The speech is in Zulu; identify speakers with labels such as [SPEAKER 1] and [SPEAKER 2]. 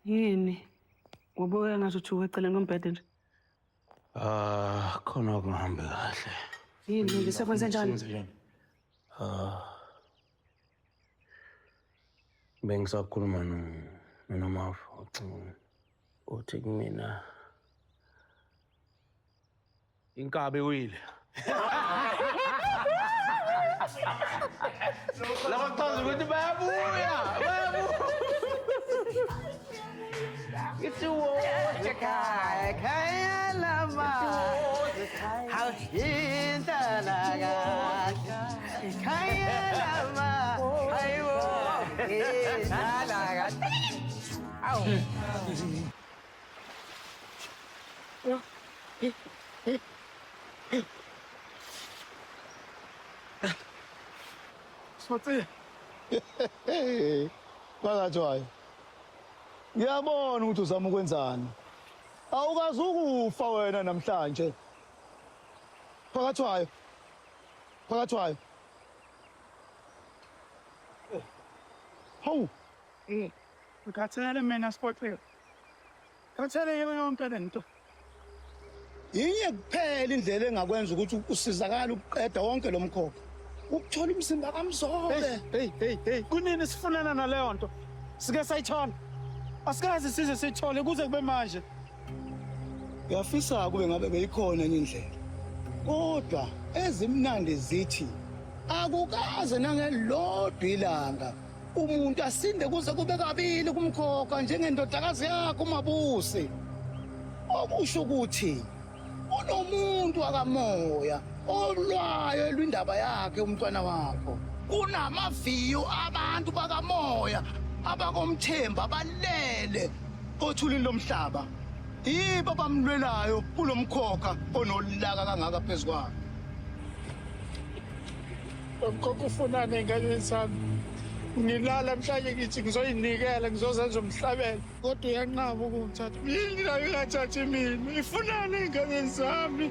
[SPEAKER 1] Yini? Ubukeka ngathi uthuke eceleni kombhede nje.
[SPEAKER 2] Ah, khona okungahambi kahle.
[SPEAKER 1] Yini nje sekwenze njani?
[SPEAKER 2] Ah. Bengisakhuluma no noNomafu ocingweni. Uthi kumina inkabi iwile. Laba kuchaza ukuthi bayabuya, bayabuya.
[SPEAKER 3] Ngithi woza ekhaya, ekhaya lama. Hawuhintana kahle. Ekhaya lama. Hayibo. Ngidlala kahle. Awu.
[SPEAKER 4] Siphothile. Phakathwayo. Ngiyabona ukuthi uzama ukwenzani. Awukazi ukufa wena namhlanje. Phakathwayo. Phakathwayo. Hawu.
[SPEAKER 5] Ngikhathele mina Siphothile. Khathele yonke le nto.
[SPEAKER 4] Yinye kuphela indlela engakwenza ukuthi usizakale ukuqeda wonke lo mkhokha. Ukuthola umzimba kaMzobe.
[SPEAKER 5] Hey, hey, hey, kunini sifunana naleyo nto? Sike sayithola. Asikaze size siyithole kuze kube manje.
[SPEAKER 4] Ngiyafisa kube ngabe beyikhona enye indlela. Kodwa ezimnandi zithi akukaze nangelodwa ilanga umuntu asinde kuze kube kabili kumkhokha njengendodakazi yakho uMabusi. Okusho ukuthi unomuntu wakamoya olwayo elwindaba yakhe umntwana wakho. Kunamaviyo abantu bakamoya abakomthemba balele othulini lomhlaba. Yibo abamlwelayo kulomkhokha onolaka kangaka phezu kwakhe.
[SPEAKER 5] Lomkhokha ufunani ey'nganeni zami? Ngilala mhlanje ngithi ngizoyinikela ngizozenza umhlabelo kodwa uyanqaba ukungithatha. Yini la ingathathi mina? Ifunani ey'nganeni zami?